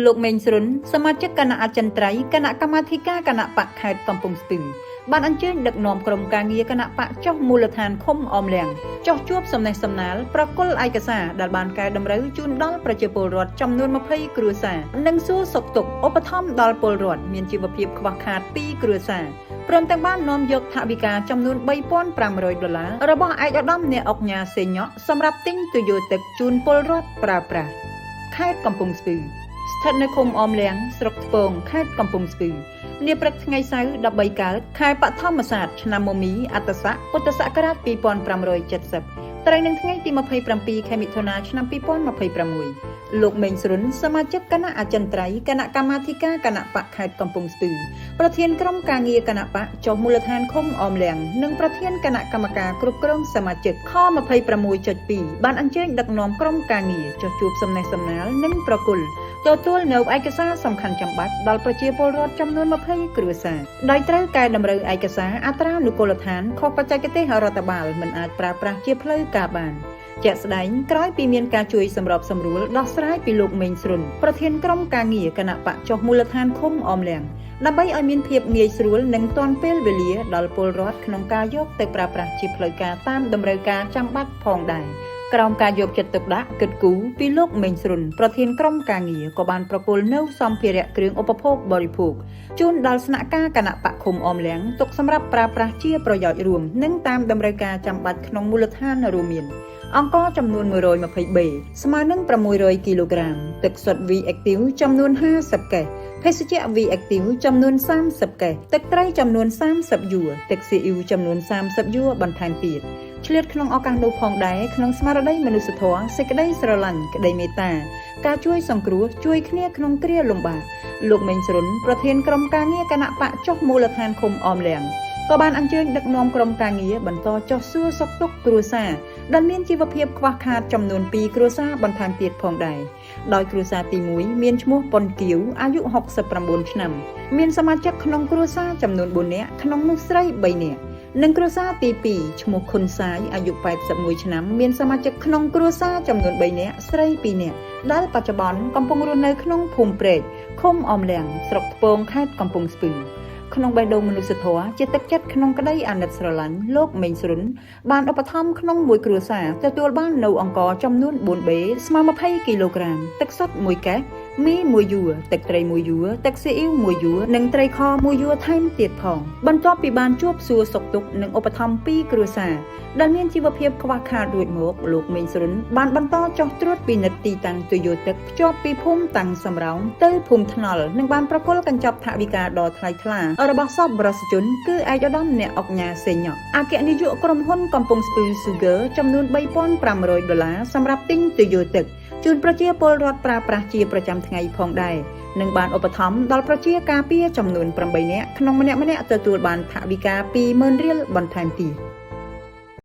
លោកមេងស្រុនសមាជិកគណៈអចិន្ត្រៃយ៍គណៈកម្មាធិការគណៈបក្សខេត្តកំពង់ស្ពឺបានអញ្ជើញដឹកនាំក្រុមការងារគណៈបក្សចុះមូលដ្ឋានឃុំអមលៀងចុះជួបសំណេះសំណាលប្រគល់ឯកសារដែលបានកែតម្រូវជូនដល់ប្រជាពលរដ្ឋចំនួន20គ្រួសារនិងសួរសុខទុក្ខឧបត្ថម្ភដល់ពលរដ្ឋមានជីវភាពខ្វះខាត2គ្រួសារព្រមទាំងបាននាំយកថវិកាចំនួន3500ដុល្លាររបស់ឯកឧត្តមអ្នកអុកញ៉ាសេញ៉ក់សម្រាប់ទិញទុយោទឹកជូនពលរដ្ឋប្រើប្រាស់ខេត្តកំពង់ស្ពឺ ស្ថិតនៅឃុំអមលៀងស្រុកថ្ពងខេត្តកំពង់ស្ពឺនាព្រឹកថ្ងៃសៅរ៍13កើតខែបឋមសាទឆ្នាំមមីអត្តស័កពុទ្ធសករាជ2570ត្រូវនឹងថ្ងៃទី27ខែមិថុនាឆ្នាំ2026លោកមេងស្រុនសមាជិកគណៈអចិន្ត្រៃយ៍គណៈកម្មាធិការគណៈបក្សខេត្តកំពង់ស្ពឺប្រធានក្រុមការងារគណៈបក្សចុះមូលដ្ឋានឃុំអមលៀងនិងប្រធានគណៈកម្មការគ្រប់គ្រងសមាជិកខ26.2បានអញ្ជើញដឹកនាំក្រុមការងារចុះជួបសំណេះសំណាលនិងប្រគល់ ទទួលនៅឯកសារសំខាន់ចាំបាច់ដល់ប្រជាពលរដ្ឋចំនួន20គ្រួសារដោយត្រូវកែតម្រូវឯកសារអត្រានុកូលដ្ឋានខុសបច្ចេកទេសរដ្ឋបាលមិនអាចប្រើប្រាស់ជាផ្លូវការបានជាក់ស្ដែងក្រោយពីមានការជួយសម្របសម្រួលដោះស្រាយពីលោកមេងស្រុនប្រធានក្រុមការងារគណៈបក្សចុះមូលដ្ឋានឃុំអមលៀងដើម្បីឲ្យមានភាពងាយស្រួលនិងទាន់ពេលវេលាដល់ពលរដ្ឋក្នុងការយកទៅប្រើប្រាស់ជាផ្លូវការតាមតម្រូវការចាំបាច់ផងដែរក្រោមការយកចិត្តទុកដាក់គិតគូរពីលោកមេងស្រុនប្រធានក្រុមការងារក៏បានប្រគល់នូវសម្ភារៈគ្រឿងឧបភោគបរិភោគជូនដល់ស្នាក់ការគណៈបក្សឃុំអមលៀងទុកសម្រាប់ប្រើប្រាស់ជាប្រយោជន៍រួមនិងតាមតម្រូវការចាំបាច់ក្នុងមូលដ្ឋានរួមមានអង្ករចំនួន120បេស្មើនឹង600គីឡូក្រាមទឹកសុទ្ធ V Active ចំនួន50កេសភេសជ្ជៈ V Active ចំនួន30កេសទឹកត្រីចំនួន30យួរទឹកស៊ីអ៊ីវចំនួន30យួរបន្ថែមទៀតឆ្លៀតក្នុងឱកាសនោះផងដែរក្នុងស្មារតីមនុស្សធម៌សេចក្តីស្រឡាញ់ក្តីមេត្តាការជួយសង្គ្រោះជួយគ្នាក្នុងគ្រាលំបាកលោកមេងស្រុនប្រធានក្រុមការងារគណៈបក្សចុះមូលដ្ឋានឃុំអមលៀងក៏បានអញ្ជើញដឹកនាំក្រុមការងារបន្តចុះសួរសុខទុក្ខគ្រួសារដែលមានជីវភាពខ្វះខាតចំនួន2គ្រួសារបន្ថែមទៀតផងដែរដោយគ្រួសារទី1មានឈ្មោះប៉ុនគៀវអាយុ69ឆ្នាំមានសមាជិកក្នុងគ្រួសារចំនួន4នាក់ក្នុងនោះស្រី3នាក់និងគ្រួសារទី2ឈ្មោះខុនសាយអាយុ81ឆ្នាំមានសមាជិកក្នុងគ្រួសារចំនួន3នាក់ស្រី2នាក់ដែលបច្ចុប្បន្នកំពុងរស់នៅក្នុងភូមិព្រែកឃុំអមលៀងស្រុកថ្ពងខេត្តកំពង់ស្ពឺក្នុងបេះដូងមនុស្សធម៌ជាទឹកចិត្តក្នុងក្តីអាណិតស្រឡាញ់លោកមេងស្រុនបានឧបត្ថម្ភក្នុងមួយគ្រួសារទទួលបាននូវអង្ករចំនួន4បេស្មើ20គីឡូក្រាមទឹកសុទ្ធ1កេសមីមួយយួរទឹកត្រីមួយយួរទឹកស៊ីអ៊ីវមួយយួរនិងត្រីខមួយយួរថែមទៀតផងបន្ទាប់ពីបានជួបសួរសុខទុក្ខនិងឧបត្ថម្ភពីគ្រួសារដែលមានជីវភាពខ្វះខាតរួចមកលោកមេងស្រុនបានបន្តចុះត្រួតពិនិត្យទីតាំងទុយោទឹកភ្ជាប់ពីភូមិតាំងសំរោងទៅភូមិថ្នល់និងបានប្រគល់កញ្ចប់ថវិកាដ៏ថ្លៃថ្លារបស់សប្បុរសជនគឺឯកឧត្តមអ្នកអុកញ៉ាសេញ៉ក់អគ្គនាយកក្រុមហ៊ុនកំពង់ស្ពឺ Sugar ចំនួន3500ដុល្លារសម្រាប់ទិញទុយោទឹកជូនប្រជាពលរដ្ឋប្រើប្រាស់ជាប្រចាំថ្ងៃផងដែរនិងបានឧបត្ថម្ភដល់ប្រជាការពារចំនួន8នាក់ក្នុងម្នាក់ៗទទួលបានថវិកា20000រៀលបន្ថែមទៀត។